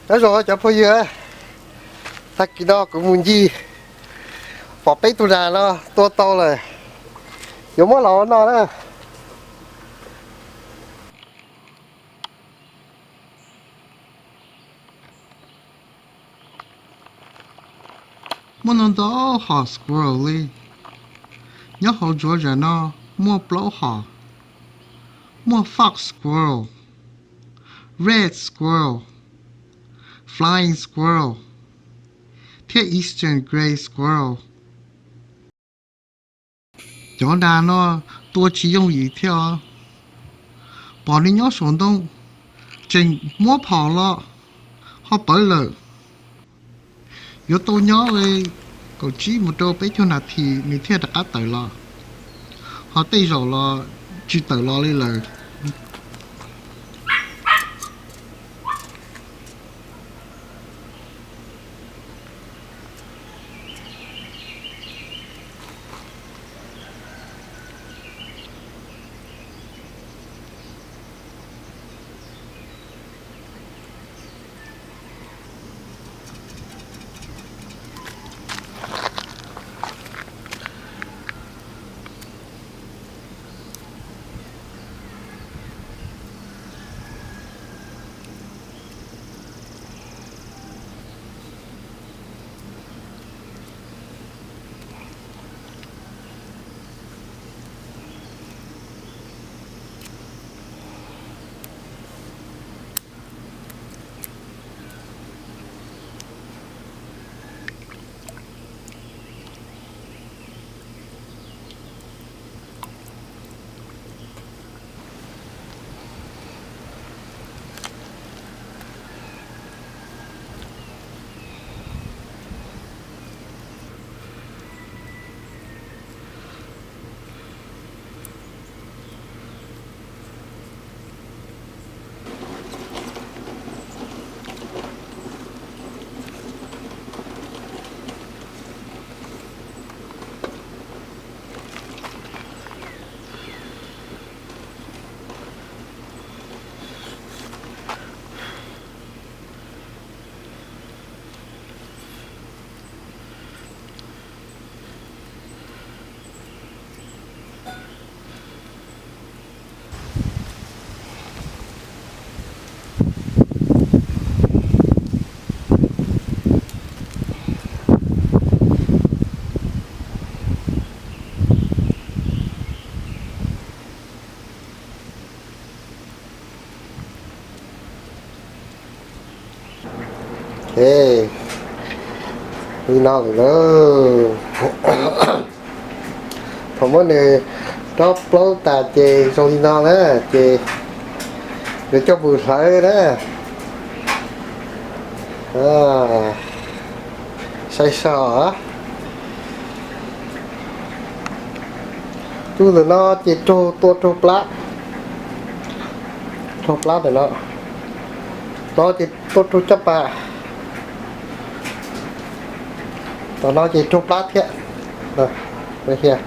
Nyob zoo cov phooj ywg, tag kis no kuv mus ncig pom peb tug nas no tua tau lawm, yuav muab los ua noj na. Muaj ntau ntau hom squirrel li. Nyob hauv Georgia no muaj plaub hom. Muaj fox squirrel, red squirrel, flying squirrel, thiab eastern grey squirrel. Cov nas no tua tsis yooj yim thiab os. Pom nws nyob saum ntoo, tseem muab phom los ho pawv lawm. Yuav tau nyob li kaum tsib mus rau peb caug nas this nws thiaj rov qab tawm los, ho tej zaum los tsis tawm los li lawm. Ok, li no lawm lauj. Thaum muab nws dob plaub tas ces zoo li no na, ces yuav coj mus hlawv na. Saib saib os. Tus ntawm no ces raug, tua raug plab, raug plab ntawm no. No ces tua raug caj pas. Tom no ces raug plab thiab.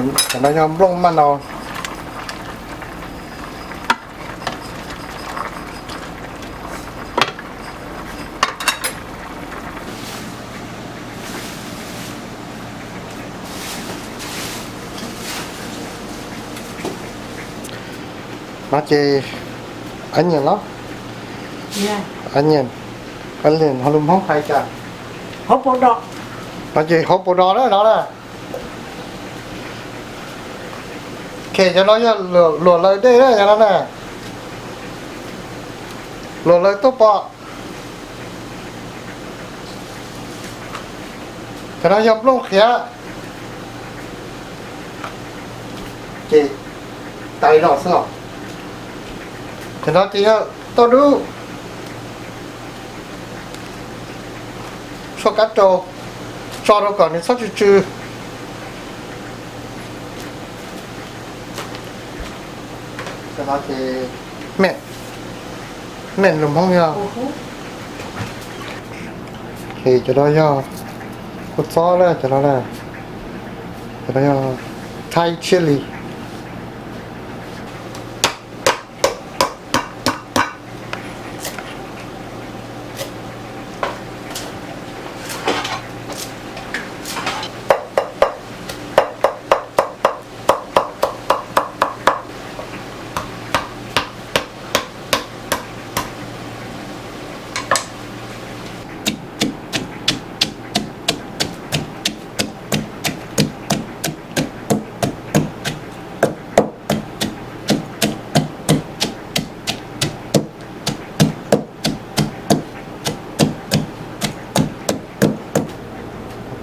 Cov no yog nplooj maj no. No ces onion los? Onion, onion ho lus Hmoob hais cas? No ces hauv paus dos na no na. Ces cov no yog luam laws dej na cov no na. Luam laws tuaj pom. Cov no yog nplooj qhiav. Ces tais los xwb os. Cov no ces yog tauj dub, tshuaj kab rau, tso rau kom nws txhob tsw tsw. Cov no ces me, me lus Hmoob yog, cov no yog kua txob na, cov no na, cov no yog Thai chili.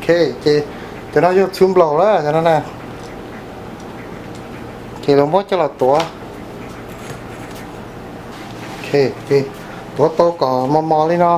Ok, ces cov no yog txhuv nplaum na cov no na. Ces los muab coj los tuav. Ok, tuav tau kom mos mos li no.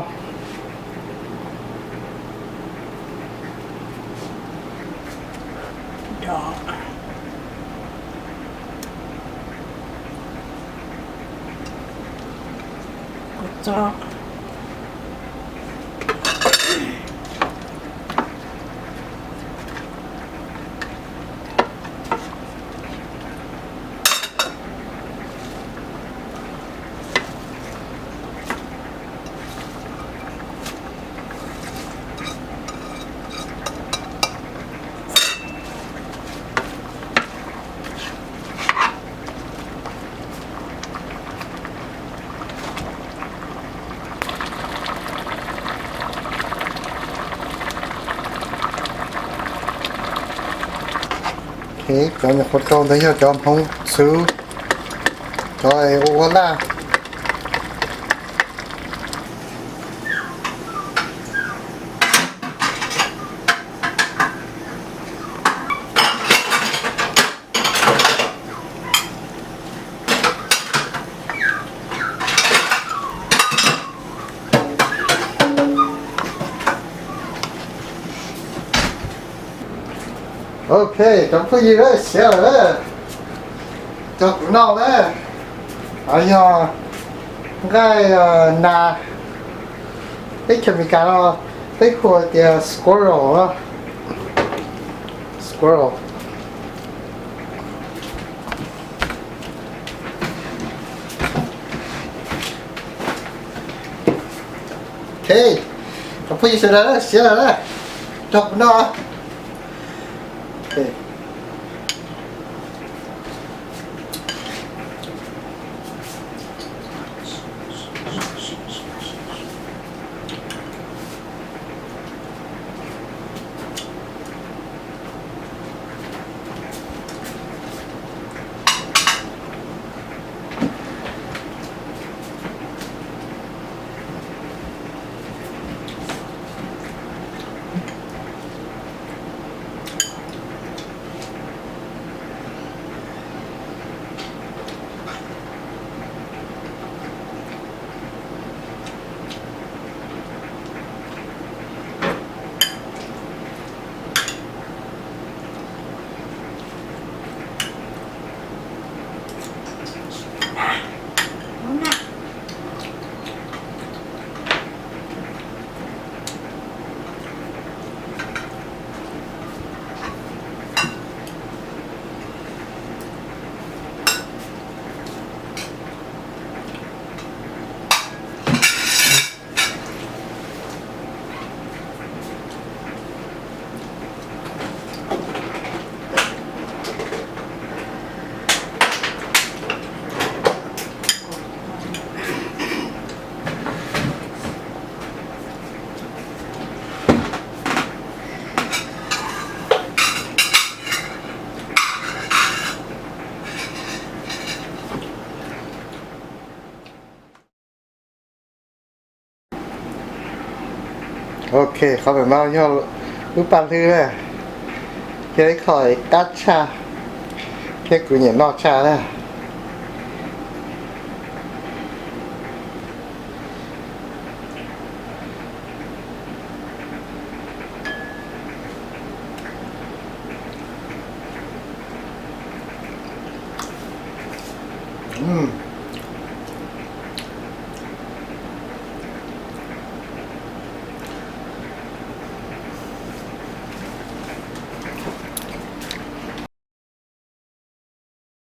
Cov nyuam qhuav rau ntawd yog cov hmoov txhwv, cov ua ua laj. Ok, cov phooj ywg, siav lawm, cov kuv noj na, yog nqaij nas, peb chemical no peb hu tias squirrel, squirrel. Ok, cov phooj ywg sawv daws, siav lawm, nrog kuv noj. Ok, qhov ntawm no yog lub paj hlwb na, thiab ib qho qab tshaj, thiab kuv nyiam noj tshaj na.